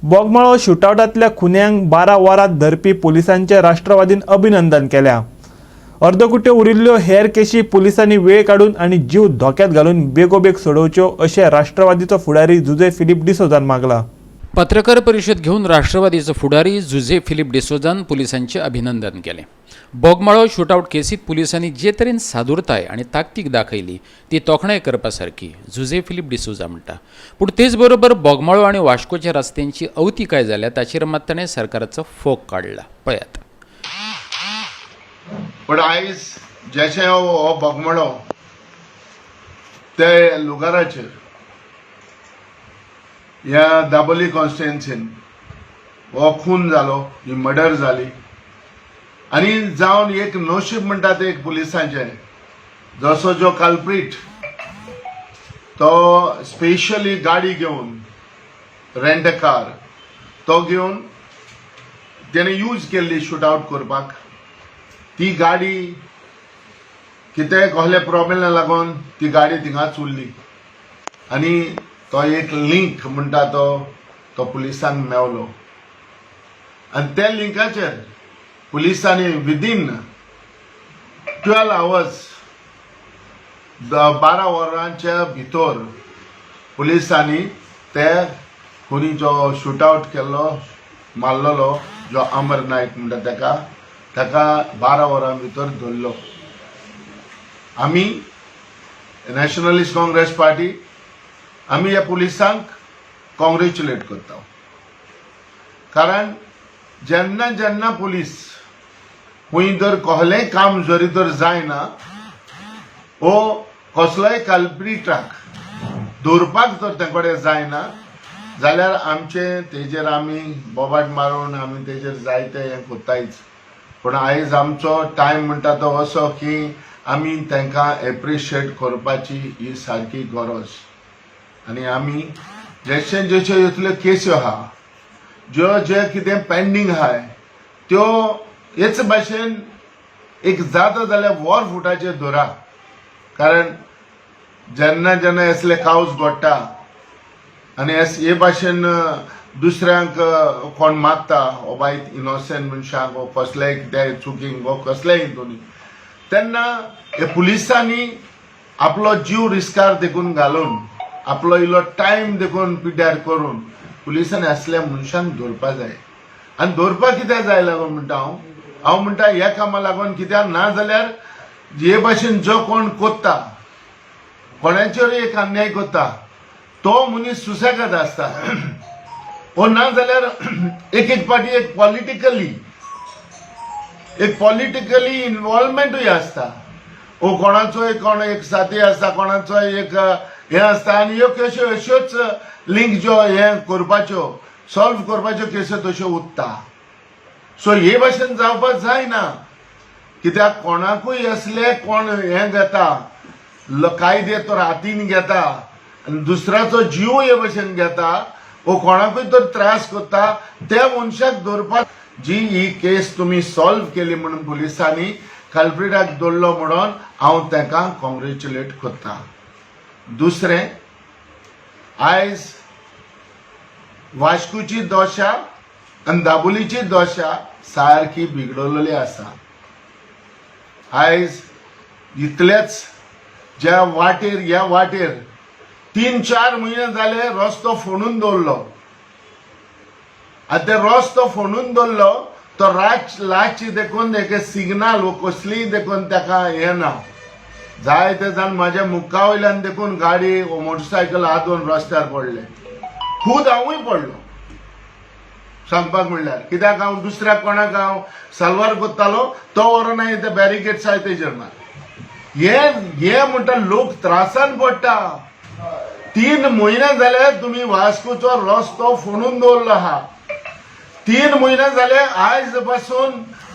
बोगमाळो शुटआवटांतल्या खुन्यांक 12 वरांत धरपी पुलिसांचे राष्ट्रवादीन अभिनंदन केल्या. अर्दकुट्यो उरिल्ल्यो हेर केशी पुलिसांनी वेळ काडून आनी जीव धोक्यात घालून बेगोबेग सोडोवच्यो अशें राष्ट्रवादीचो फुडारी जुझे फिलीप डिसोजान मागला. पत्रकार परिशद घेवन राष्ट्रवादीचो फुडारी जुझे फिलीप डिसोजान पुलिसांचें अभिनंदन केलें. बोगमाळो शूटआवट केसीत पुलिसांनी जे तरेन सादुरताय आनी ताकतीक दाखयली ती तोखणाय करपा सारकी, जुझे फिलीप डिसोजा म्हणटा. पूण तेच बरोबर बोगमाळो आनी वास्कोच्या रस्त्यांची अवतिकाय जाल्या ताचेर मात ताणें सरकाराचो फोग काडला. पळयात. पण आयज जशें हो बोगमळो ते लुगाराचेर ह्या दाबोली कॉन्स्टिट्युएन्सीन हो खून जालो, ही मर्डर जाली आनी जावन एक नशीब म्हणटा ते एक पुलिसांचें, जसो जो कल्प्रीट तो स्पेशली गाडी घेवन, रेंट कार तो घेवन तेणे यूज केल्ली शूट आउट करपाक, ती गाडी कितें कसले प्रॉब्लेम लागून ती गाडी थिंगाच उरली आनी तो एक लिंक म्हणटा तो तो पुलिसांक मेवलो आनी त्या लिंकाचेर पुलिसांनी विदीन 12 आवर्स, 12 वरांच्या भितर पुलिसांनी ते खुनी जो शूट आउट केल्लो, मारलेलो जो अमर नायक म्हणटा ताका, ताका 12 वरां भितर धरलो. आमी नॅशनलिस्ट काँग्रेस पार्टी, आमी ह्या पुलिसांक कॉंग्रेच्युलेट करता, कारण जेन्ना जेन्ना पुलीस खंय जर कसलेंय काम जरी तर जायना वो कसलोय कल्प्रिटाक दवरपाक जर ते कडेन जायना जाल्यार आमचे तेजेर आमी बोबाट मारून आमी तेजेर जायते हें करतायच. पूण आयज आमचो टायम म्हणटा तो असो की आमी तांकां एप्रिशिएट करपाची ही सारकी गरज. आनी आमी जशे जश्यो इतल्यो केस्यो आहा, ज्यो जे कितें पेंडींग आहाय, त्यो हेच भाशेन एक जाता जाल्यार वर फुटाचेर धरा, कारण जेन्ना जेन्ना असले कावस घडटा आनी हे भाशेन दुसऱ्यांक कोण मारता वो बायत इनोसंट मनशांक वो कसलेय कित्याक चुकींक वो कसलेय हितून, तेन्ना हे पुलिसांनी आपलो जीव रिस्कार देखून घालून, आपलो इल्लो टायम देखून पिड्ड्यार करून पुलिसांनी असल्या मनशांक धरपा जाय. आनी धरपाक कित्याक जाय लागून म्हणटा हांव, हांव म्हणटा ह्या कामा लागून, कित्याक ना जाल्यार हे भाशेन जो कोण कोत्ता, कोणाचेर एक अन्याय करता, तो मनीस सुसेगाद आसता. वो ना जाल्यार एक एक पाटी एक पॉलिटिकली इन्वॉल्वमेंटूय आसता वो कोणाचोय कोण एक साथी आसता, कोणाचो एक हें आसता आनी ह्यो केश्यो अश्योच लिंक ज्यो हें करपाच्यो, सॉल्व करपाच्यो केश्यो तश्यो उत्ता. सो हे भाशेन जावपाक जायना, कित्याक कोणाकूय असले कोण हें घेता, कायदे तर हातीन घेता आनी दुसऱ्याचो जीव हे भाशेन घेता वो कोणाकूय तर त्रास करता, त्या मनशाक धरपाक. जी ही केस तुमी सॉल्व केली म्हणून, पुलिसांनी कल्प्रिटाक दवरलो म्हणून हांव तांकां कॉंग्रेच्युलेट करता. दुसरें, आयज वास्कोची दशा आनी दाबोलीची दशा सारकी बिगडलेली आसा. आयज इतलेच ज्या वाटेर, ह्या वाटेर 3-4 म्हयने जाले रस्तो फोंडून दवरलो आनी ते रस्तो फोंडून दवरलो तो रात लातची देखून एक सिग्नल वो कसलीय देखून ताका हें ना. जायते जाण म्हाज्या मुखा वयल्यान देखून गाडी वो मोटरसायकल हात रस्त्यार पडले. खूद हांवूय पडलो सांगपाक म्हणल्यार, कित्याक हांव दुसऱ्या कोणाक हांव सलवार करतालो, तो व्हरोन हांवें ते बॅरिकेड्स आहाय तेजेर मार. हे हे म्हणटा लोक त्रासान पडटा. 3 म्हयने जाले तुमी वास्कोचो रस्तो फोंडून दवरलो आहा. 3 म्हयने जाले, आयज पासून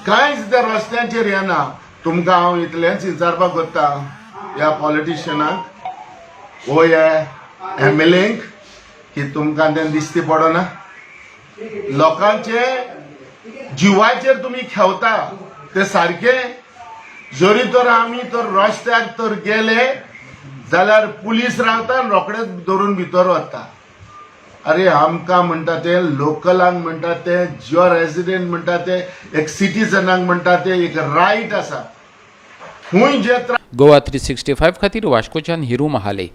कांयच त्या रस्त्यांचेर येना. तुमकां हांव इतलेंच विचारपाक सोदता, ह्या पॉलिटिशियनाक वो ह्या एमएलएंक, की तुमकां तें दिसती पडना? लोकांचे जिवाचेर तुमी खेवता ते सारके. जरी तर आमी तर रस्त्यार तर गेले जाल्यार पुलीस रावता आनी रोखडेच धरून भितर वता. अरे आमकां म्हणटा ते लोकलांक म्हणटा ते जो रेजिडेंट म्हणटा ते एक सिटीजनाक म्हणटा ते एक रायट आसा, खूंय जे गोवा 365 खातीर वास्कोच्यान हिरू महाले.